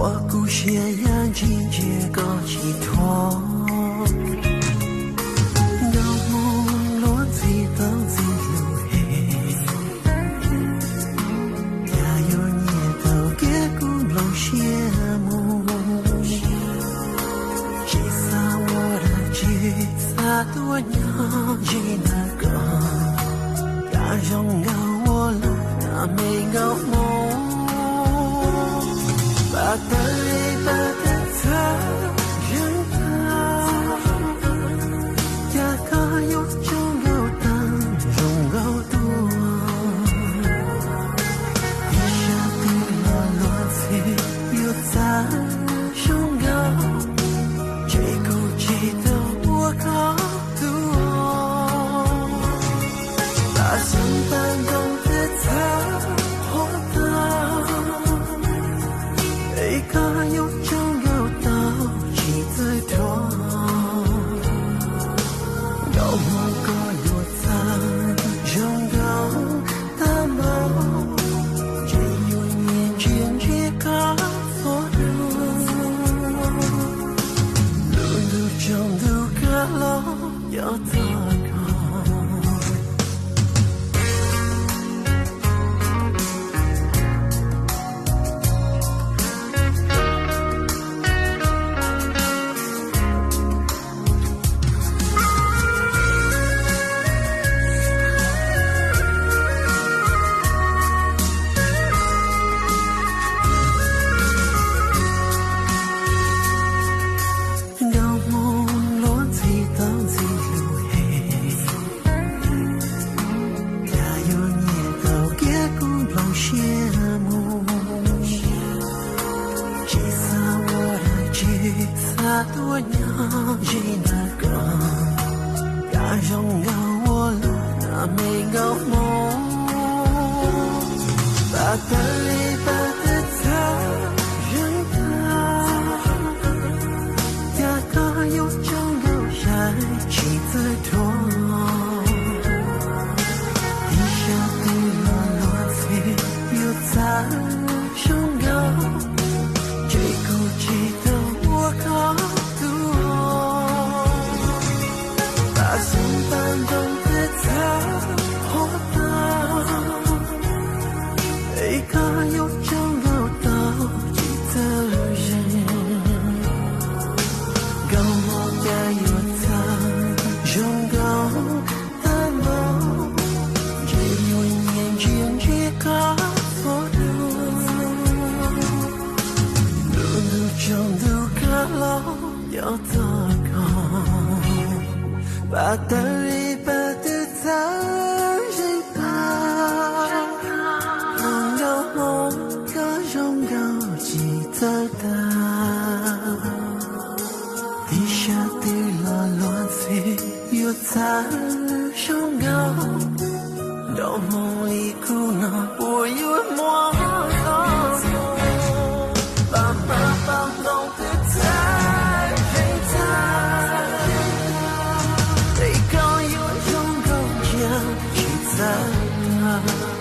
Ua kuv siab yam ntsis ntsia koj tsis thuam. Nkauj Hmoob luag ntxhi tau ntxhi lus es, cas yuav nyiam tau kev kuv nplooj siab mus. Tsis xav ua dab tsi, xav tuaj nyob ze ntawm koj. Cas zoo nkauj ua luaj na me nkauj Hmoob, pab tawv pab tawv txhawj zeeg tag. Cas koj yuav tsaug nkauj tag zoo nkauj tuaj. Ib sab twg los luag ntxhi yuav txawj zoo nkauj, ces kuv tsis tau ua koj tus. Pab xeeb pab ntoo twb txhawj qhuav tag, es koj yuav tsaug nkauj tau tsis txawj dhuav. Nkauj Hmoob koj yuav txawj zoo nkauj tag npaum, ces yuav nyiam ntsia ntsia koj txhua hnub. Lub ntuj tsaus ntuj kawg los cov txog koj. Nkauj Hmoob luag ntxhi tau ntxhi lus es, cas yuav nyiam tau kev kuv nplooj siab mus. Tsis xav ua dab tsi, xav tuaj nyob ze ntawm koj. Cas zoo nkauj ua luaj na me nkauj Hmoob, pab tawv pab tawv txhawj zeeg tag. Cas koj yuav tsaug nkauj sai tsis txawj dhuav. Ib sab twg los luag ntxhi yuav txawj zoo nkauj, ces kuv tsis tau ua koj tus. Pab xeeb pab ntoo twb txhawj qhuav tag, es koj yuav tsaug nkauj tau tsis txawj zeeg. Nkauj Hmoob cas yuav txawj zoo nkauj tag npaum, ces yuav nyiam ntsia ntsia koj txhua hnub. Lub ntuj tsaus ntuj kawg los cov txog koj, pab tawv pab tawv txhawj zeeg tag. Nkauj Hmoob koj zoo nkauj tsis txawj tag. Ib sab twg los luag ntxhi yuav txawj zoo nkauj, nrog Hmoob li kuv no puas yuav muaj qhov zoo. Pab hmab pab ntoo twb txhawj zeeg tag, es koj yuav zoo nkauj ntsia tsis txawj tag.